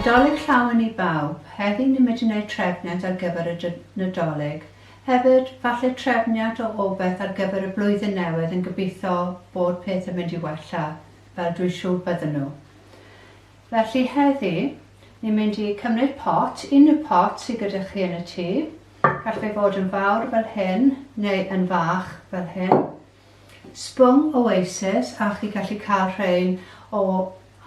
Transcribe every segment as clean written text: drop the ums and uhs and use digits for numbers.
Nadolig Llawen i bawb. Heddi ni'n mynd i wneud trefniant ar gyfer y Nadolig. Hefyd, falle trefniant o obeth ar gyfer y blwyddyn newydd yn gobeithio bod peth yn mynd i wella, fel dwi'n siŵr bydden nhw. Felly heddi, ni'n mynd i cymryd pot, unrhyw pot sydd gyda chi yn y tŷ. Gall fe fod yn fawr fel hyn, neu yn fach fel hyn. Sbwng Oasis, a chi gallu cael rhein o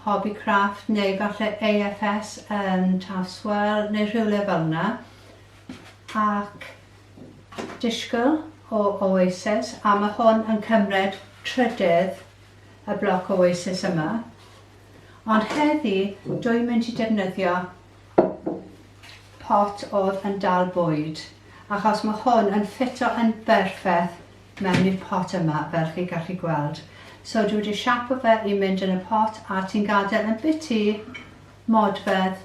Hobbycraft neu falle AFS yn Tafswell neu rhywle fel yna. Ac disgwyl o Oasis, a mae hwn yn cymryd trydydd y bloc Oasis yma. Ond heddi, dwi'n mynd i defnyddio pot oedd yn dal bwyd, achos mae hwn yn ffito yn berffaith mewn i'r pot yma fel chi gallu gweld. So dwi wedi siapo fe i mynd yn y pot a ti'n gadael yn biti modfedd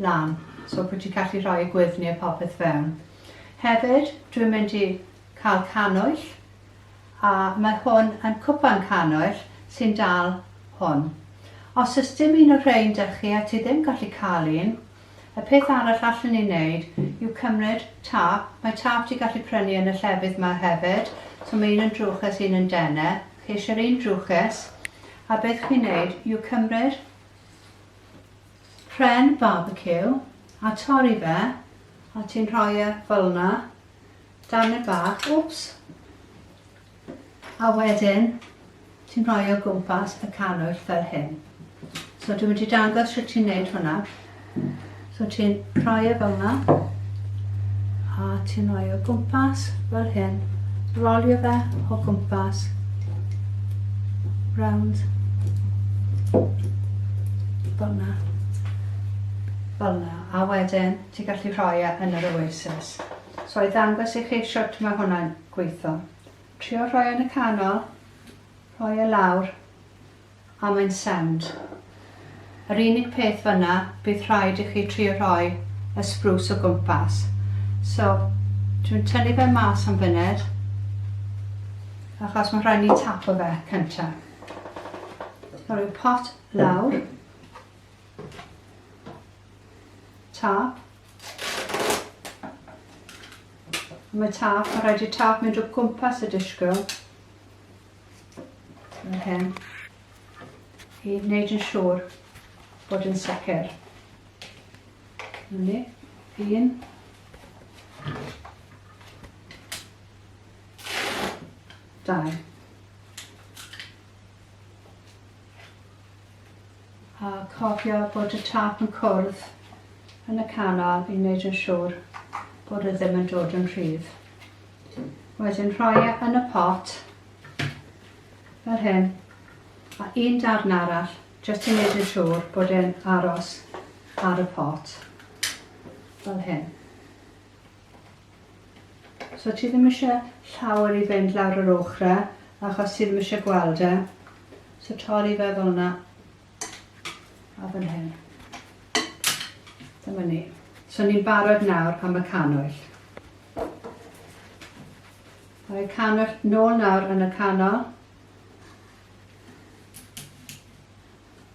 lan so bod ti'n gallu rhoi y gwyrddni a popeth fewn. Hefyd dwi'n mynd i cael cannwyll a mae hwn yn cwpan cannwyll sy'n dal hwn. Os oes dim un o'r rhein 'da chi a ti ddim gallu cael un, Y peth arall allwn ni wneud yw cymryd tâp, mae tâp ti gallu prynu yn y llefydd 'ma hefyd, so mae un yn drwchus un yn dene, chi eisiau'r un drwchus, a beth chi'n wneud yw cymryd pren barbeciw a torri fe, a ti'n rhoi e fel 'na, darnau bach, wps, A wedyn, ti'n rhoi o gwmpas y cannwyll fel hyn. So dwi'n mynd i dangos sut ti'n neud hwnna. So ti'n rhoi e fel yna. A ti'n rhoi o gwmpas fel hyn. Rolio fe o gwmpas. Round. Fel yna. Fel yna. A wedyn, ti'n gallu rhoi e yn yr oasis. So i ddangos i chi shwt mae hwnna'n gweithio. Trio rhoi yn y canol, rhoi e lawr, a mae'n sound. Yr unig peth fyna, bydd rhaid i chi trio rhoi y spruce o gwmpas. So, dwi'n tynnu fe mas am funud, achos mae rhaid ni tapo fe cynta. Rhoi pot lawr. Tap. Mae tâp, mae rhaid i'r tâp mynd o gwmpas y disgwyl. Fel hyn. I wneud yn siŵr bod yn sicr. Ni. Un. Dau. A cofio bod y tâp yn cwrdd yn y canol i wneud yn siŵr bod e ddim yn dod yn rhydd. Wedyn rhoi e yn y pot fel hyn a un darn arall jyst i wneud yn siŵr bod e'n aros ar y pot fel hyn. So ti ddim eisiau llawer i fynd lawr yr ochrau achos ti ddim eisiau gweld e. So torri fe fel yna a fan hyn. Dyma ni. So ni'n barod nawr am y cannwyll. Rhoi cannwyll nôl nawr yn y canol.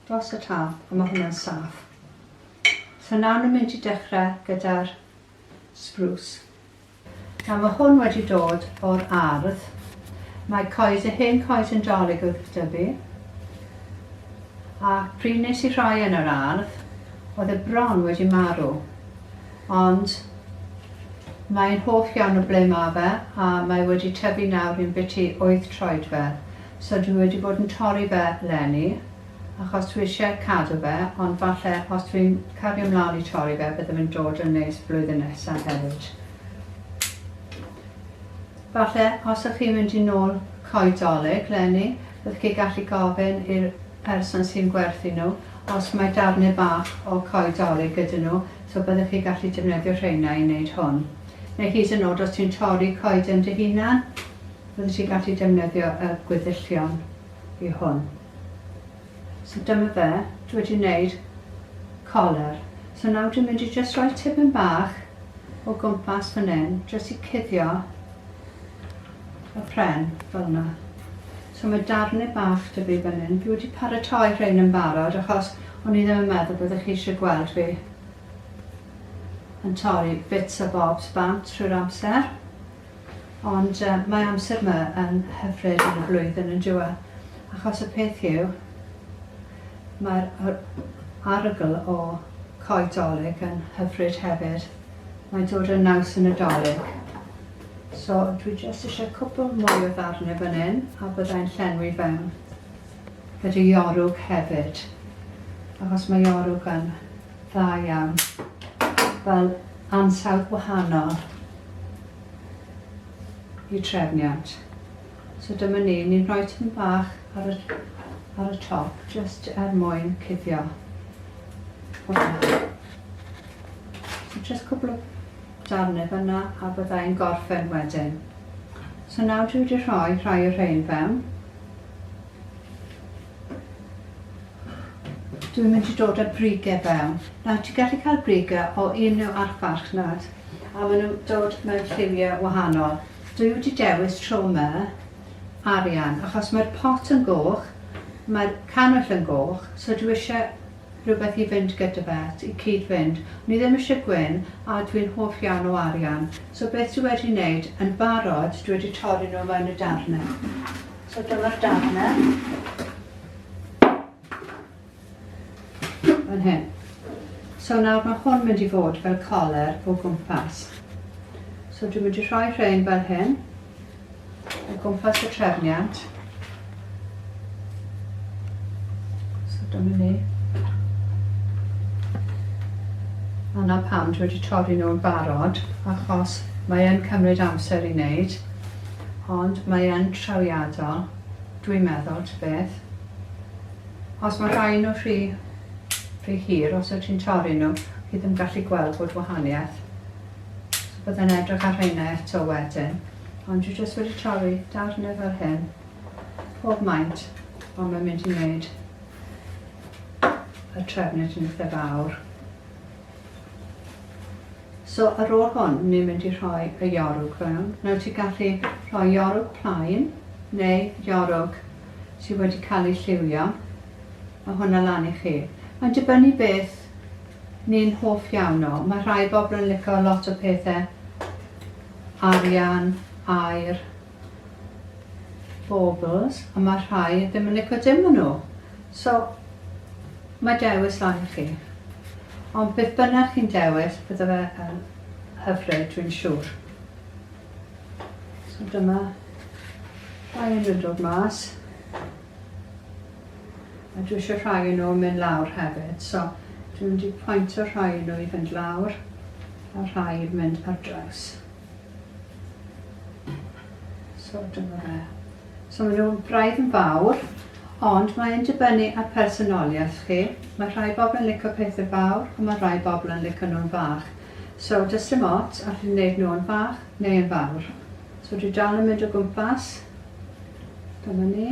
Dros y tap, a mae hwnna'n saff. So nawr ni'n mynd i dechrau gyda'r spruce. Nawr mae hwn wedi dod o'r ardd. Mae coed, y hen coed yn dolig oedd gyda fi. A pryd nes i rhoi yn yr ardd, oedd e bron wedi marw. Ond mae'n hoff iawn o ble mae fe, a mae wedi tyfu nawr i'n biti 8 troedfedd. So dwi wedi bod yn torri fe leni. Achos dwi eisiau cadw fe, ond falle os dwi'n cario mlaen i torri fe, bydde fe'n dod yn neis blwyddyn nesaf hefyd. Falle os ych chi'n mynd i nôl coed dolig leni, byddwch chi gallu gofyn i'r person sy'n gwerthu nhw os mae darnau bach o coed dolig gyda nhw, so byddwch chi gallu defnyddio rheina i wneud hwn. Neu hyd yn oed os ti'n torri coeden dy hunan, byddwch ti'n gallu defnyddio y gweddillion i hwn. So dyma fe, dwi wedi wneud colur. So nawr dwi'n mynd i jyst rhoi tipyn bach o gwmpas fan hyn, jyst i cuddio y pren fel yna. So mae darnau bach 'da fi fan hyn. Dwi wedi paratoi rhein yn barod achos O'n i ddim yn meddwl byddech chi eisiau gweld fi yn torri bits a bobs bant trwy'r amser. Ond uh, mae amser yma yn hyfryd yn y flwyddyn yn dyw e? Achos y peth yw, mae'r arogl o coed dolig yn hyfryd hefyd. Mae'n dod yn naws y Nadolig. So dwi jyst eisiau cwpl mwy o ddarnau fan hyn a byddai'n llenwi fewn gyda iorwg hefyd. Achos mae iorwg yn dda iawn fel ansawdd gwahanol i trefniant. So dyma ni, ni'n rhoi tipyn bach ar y, ar y top, just er mwyn cuddio hwnna. So just cwbl o darnau fyna a byddai'n gorffen wedyn. So nawr dwi wedi rhoi rhai o'r rhain fewn. Dwi'n mynd i dod â brigau fewn. Nawr ti'n gallu cael brigau o unrhyw archfarchnad a maen nhw'n dod mewn lliwiau wahanol. Dwi wedi dewis tro 'ma arian achos mae'r pot yn goch, mae'r cannwyll yn goch, so dwi eisiau rhywbeth i fynd gyda fe, i cyd-fynd. O'n i ddim eisiau gwyn a dwi'n hoff iawn o arian. So beth dwi wedi wneud, yn barod dwi wedi torri nhw mewn y darnau. So dyma'r darnau. Fan hyn. So nawr mae hwn mynd i fod fel coler o gwmpas. So dwi'n mynd i rhoi rhain fel hyn o gwmpas y trefniant. So dyma ni. A na pam dwi wedi torri nhw'n barod, achos mae yn cymryd amser i wneud, ond mae yn trawiadol, dwi'n meddwl, ta beth. Os mae rhai nhw rhy, rhy hir, os wyt ti'n torri nhw, chi ddim gallu gweld bod wahaniaeth. So byddai'n edrych ar rheina eto wedyn. Ond dwi jyst wedi torri darnau fel hyn, pob maint, ond mae'n mynd i wneud y trefniant yn eitha fawr. So ar ôl hwn, ni'n mynd i rhoi y iorwg fewn. Nawr ti'n gallu rhoi iorwg plaen neu iorwg sydd wedi cael ei lliwio. Mae hwnna lan i chi. Mae'n dibynnu beth ni'n hoff iawn o. Mae rhai bobl yn licio lot o pethau arian, aur, baubles, a mae rhai ddim yn licio dim o nhw. So, mae dewis lan i chi. Ond beth bynnag chi'n dewis, bydde fe yn hyfryd, dwi'n siŵr. So dyma rhai yn dod mas. A dwi eisiau rhai o nhw yn mynd lawr hefyd, so dwi'n mynd i pwyntio rhai o nhw i fynd lawr a rhai i mynd ar draws. So dyma fe. So maen nhw'n braidd yn fawr, ond mae'n dibynnu ar personoliaeth chi. Mae rhai bobl yn licio pethau fawr, a mae rhai bobl yn licio nhw'n fach. So does dim ots, allwn ni wneud nhw'n fach neu yn fawr. So dwi dal yn mynd o gwmpas. Dyma ni.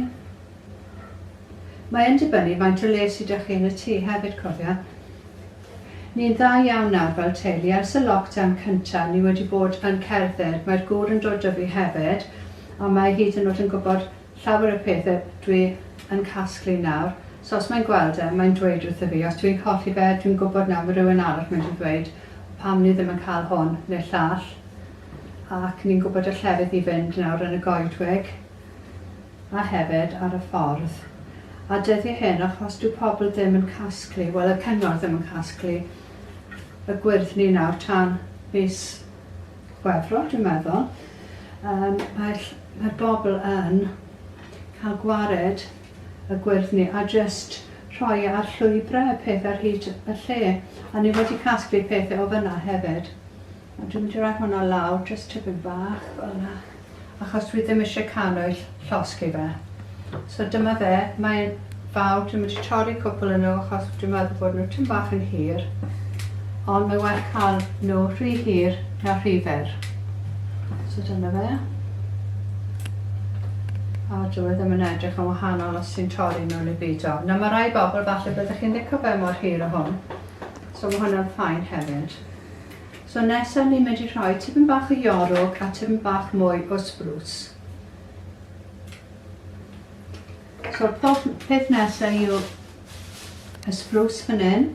Mae yn dibynnu faint o le sydd 'da chi yn y tŷ hefyd, cofia. Ni'n dda iawn nawr fel teulu. Ers y lockdown cynta, ni wedi bod yn cerdded. Mae'r gŵr yn dod 'da fi hefyd, a mae hyd yn oed yn gwybod llawer o pethau dwi yn casglu nawr. So os mae'n gweld e, mae'n dweud wrtho fi. Os dwi'n colli fe, dwi'n gwybod nawr mae rhywun arall mynd i ddweud pam ni ddim yn cael hwn neu'r llall. Ac ni'n gwybod y llefydd i fynd nawr yn y goedwig. A hefyd ar y ffordd. A dyddie hyn achos dyw pobl ddim yn casglu, wel y cyngor ddim yn casglu y gwyrddni nawr tan mis Chwefror dwi'n meddwl, um, mae'r mae bobl yn cael gwared y gwyrddni a jyst rhoi ar llwybrau y peth ar hyd y lle. A ni wedi casglu pethau o fyna hefyd. A dwi'n mynd i roi hwnna lawr jyst tipyn bach fel yna. Achos dwi ddim eisiau cannwyll llosgi fe. So dyma fe, mae'n fawr, dwi'n mynd i torri cwpl yn nhw achos dwi'n meddwl bod nhw tipyn bach yn hir. Ond mae well cael nhw rhy hir na rhy fyr. So dyna fe. A dyw e ddim yn edrych yn wahanol os ti'n torri nhw neu beidio. Nawr mae rai bobl falle byddech chi'n licio fe mor hir â hwn. So mae hwnna'n fine hefyd. So nesa ni'n mynd i rhoi tipyn bach o iorwg a tipyn bach mwy o sbrws. So pob peth nesa yw y spruce fan hyn.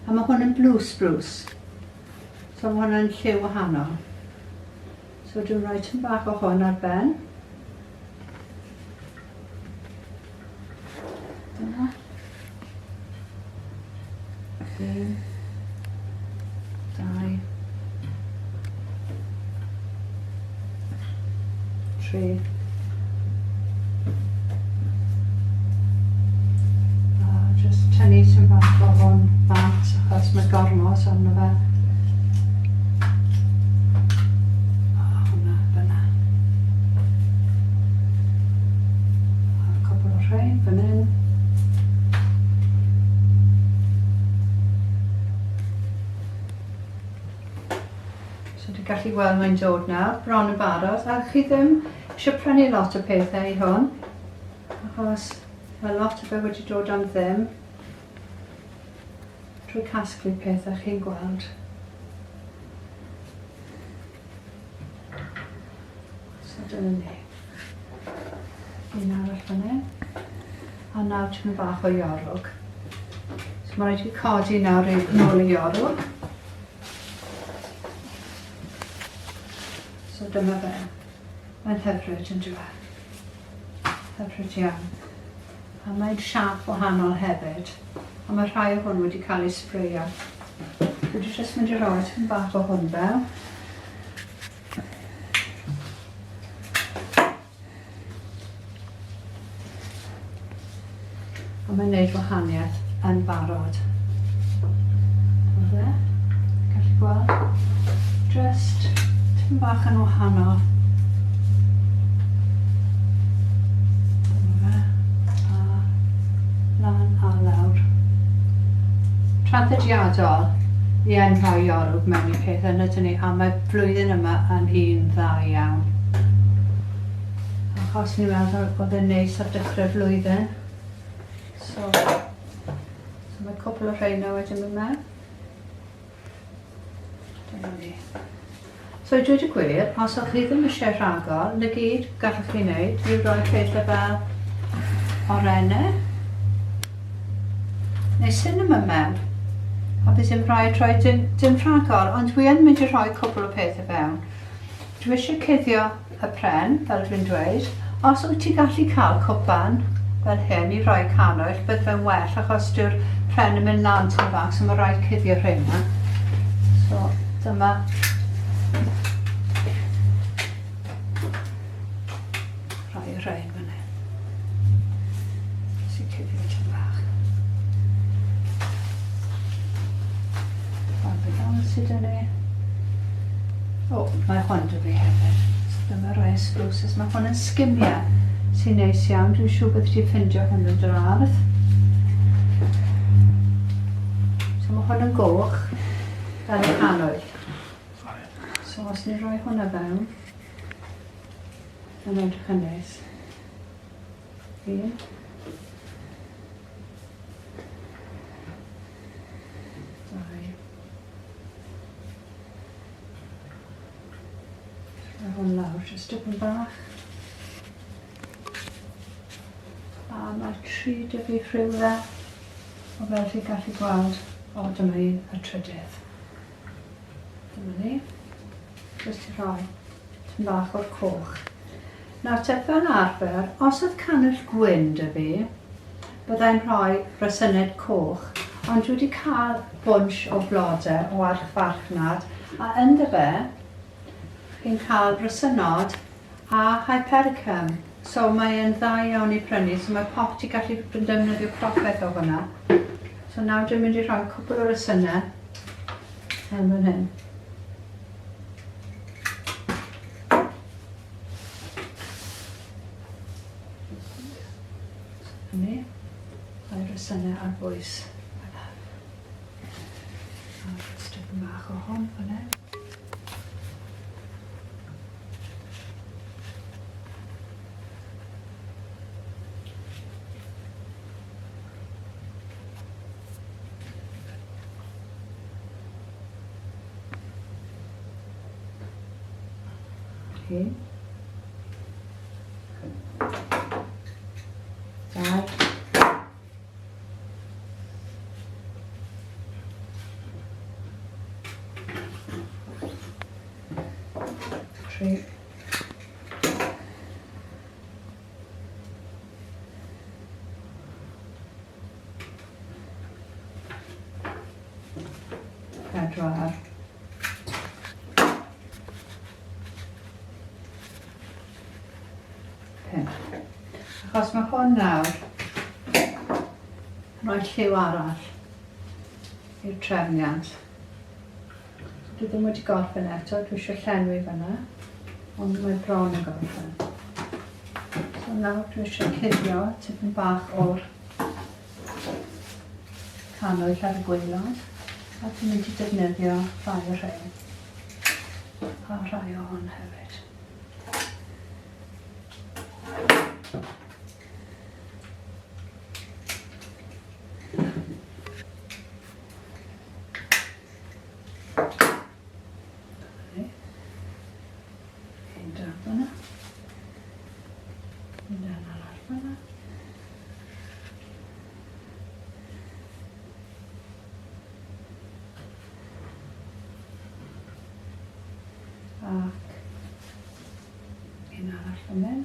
A mae hwn yn blue spruce. So mae hwn yn lliw wahanol. So dwi'n rhoi tyn bach o hwn ar ben. Dyna. Un, dau, tri. A just tynnu tyn bach o hwn bant achos mae gormod arno fe. A hwnna fyna. A cwpl o rhain fan hyn. So dwi'n gallu gweld mae'n dod nawr, bron yn barod, a chi ddim eisiau prynu lot o pethau i hwn, achos mae lot o fe wedi dod am ddim trwy casglu pethau chi'n gweld. So dyna ni. Un arall fan hyn. A nawr tipyn bach o iorwg. So mae rhaid i fi codi nawr i nôl y iorwg. So dyma fe. Mae'n hyfryd yn dyw e? Hyfryd iawn. A mae'n siâp wahanol hefyd. A mae rhai o hwn wedi cael ei sbreio. Dwi wedi jyst mynd i roi tipyn bach o hwn fel. A mae'n neud wahaniaeth yn barod. Dyma fe. Gallu gweld. Just tipyn bach yn wahanol. Dyma fe. A lan a lawr. Traddodiadol, ni yn rhoi olwg mewn i pethau, yn ydyn ni? A mae flwyddyn yma yn un dda iawn. Achos ni'n meddwl oedd e'n neis ar dechrau'r flwyddyn. So, so mae cwpl o rheina wedi mynd mewn. Dyna ni. So i dweud y gwir, os o'ch chi ddim eisiau rhagor, na gyd gallwch chi wneud yw rhoi pethau fel orennau neu cinnamon mewn. A bydd dim rhaid rhoi dim, dim rhagor, ond dwi yn mynd i rhoi cwpl o pethau fewn. Dwi eisiau cuddio y pren, fel dwi'n dweud. Os wyt ti gallu cael cwpan fel hyn i rhoi cannwyll, bydd fe'n well achos dyw'r pren yn mynd lan tipyn bach, so mae rhaid cuddio rheina. So dyma rhai o'r rhain fan hyn. Sy'n cuddio tipyn bach. Ond beth arall sydd 'da ni? O, mae hwn 'da fi hefyd. So dyma rai spruces. Mae hwn yn sgimia sy'n neis iawn. Dwi'n siŵr bydd ti'n ffindio hwn yn dy ardd. So mae hwn yn goch fel y canwyll. So os ni'n rhoi hwnna fewn, mae'n edrych yn neis. Un. Dau. Rhoi hwn lawr jyst dipyn bach. A mae tri dy fi rhywle o fel chi'n gallu gweld. O, dyma un, y trydydd. Dyma ni. Jyst i rhoi tipyn bach o'r coch. Nawr te, fel arfer, os oedd cannwyll gwyn 'da fi, byddai'n rhoi rhosyned coch, ond dwi wedi cael bwnsh o flode o archfarchnad, a ynddo fe, chi'n cael rhosynod a hypericum. So mae e'n dda iawn i prynu, so mae pot i gallu defnyddio popeth o hwnna. So nawr dwi'n mynd i rhoi cwpl o rosynau yn fan hyn. Ni. Rhoi rhosynau ar bwys fan'na. A jyst tipyn bach o hon fan hyn. Un. Dau. 3. 4. 5. Achos mae hwn nawr yn rhoi lliw arall i'r trefniant. Dwi ddim wedi gorffen eto, dwi eisiau llenwi fyna, ond mae bron yn gorffen. So nawr dwi eisiau cuddio tipyn bach o'r cannwyll ar y gwaelod, a dwi'n mynd i defnyddio rhai o'r rhain, a rhai o hwn hefyd. Un dan fyna. Un dan arall fyna. Ac un arall fan hyn.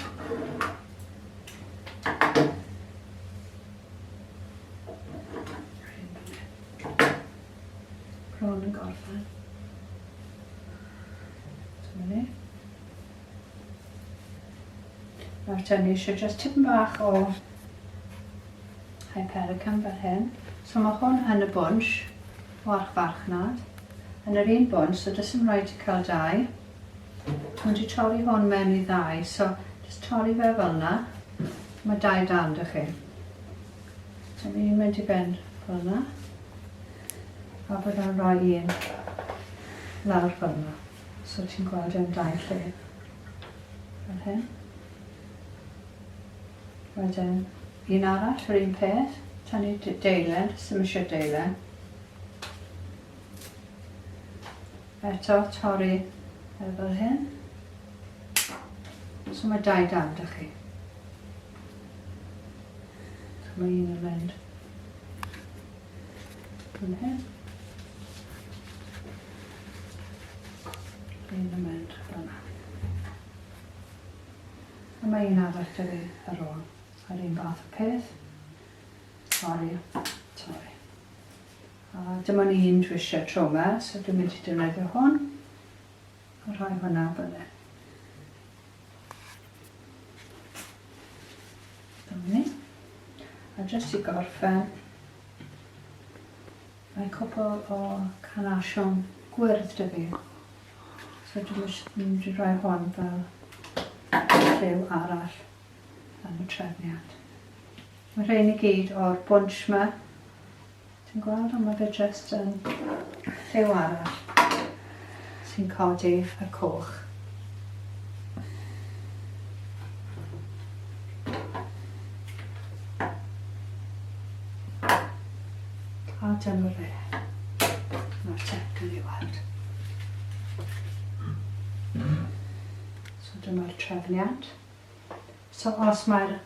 Bron yn gorffen. Dyma ni. Nawr te, ni eisiau just tipyn bach o hypericum fel hyn. So mae hwn yn y bwnsh o archfarchnad. Yn yr un bwnsh, so does dim rhaid i cael dau. Dwi'n mynd i torri hwn mewn i ddau, so just torri fe fel yna. Mae dau dan 'da chi. So ni'n mynd i fynd fel yna. A byddai'n rhoi un lawr fel yna. So ti'n gweld e'n dau lle. Fel hyn. Wedyn, un arall, yr un peth. Tynnu deilen, sy'n eisiau deilen. Eto, torri e fel hyn. So mae dau dan 'da chi. So mae un yn mynd fan hyn. Un yn mynd fel yna. A mae un arall 'da fi ar ôl. Yr un fath o peth. Torri, torri. A dim ond un dwi eisiau tro yma, so dwi'n mynd i defnyddio hwn. A rhoi hwnna fyny. Dyma ni. A jyst i gorffen, mae cwpl o carnation gwyrdd 'da fi. So dwi'n mynd i rhoi hwn fel lliw arall yn y trefniant. Mae rhain i gyd o'r bwnsh 'ma. Ti'n gweld, ond mae fe jyst yn lliw arall sy'n codi y coch. A dyma fe. Nawr te, gawn ni weld. So dyma'r trefniant. So os mae'r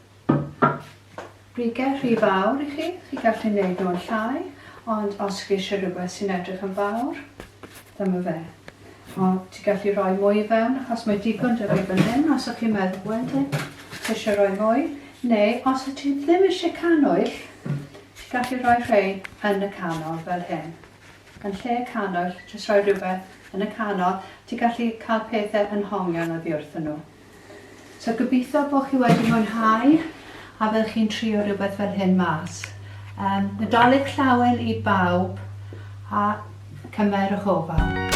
Brigau rhy fawr i chi, chi gallu neud nhw'n llai, ond os chi eisiau rhywbeth sy'n edrych yn fawr, dyma fe. Ond ti gallu rhoi mwy i fewn, achos mae digon 'da fi fan hyn, os ych chi'n meddwl, wel ti eisiau rhoi mwy, neu os wyt ti ddim eisiau cannwyll, ti gallu rhoi rhei yn y canol fel hyn. Yn lle cannwyll, jyst rhoi rhywbeth yn y canol, ti gallu cael pethau yn hongian oddi wrthyn nhw. So gobeithio bod chi wedi mwynhau a fyddwch chi'n trio rhywbeth fel hyn mas. Um, Nadolig llawen i bawb a cymerwch ofal.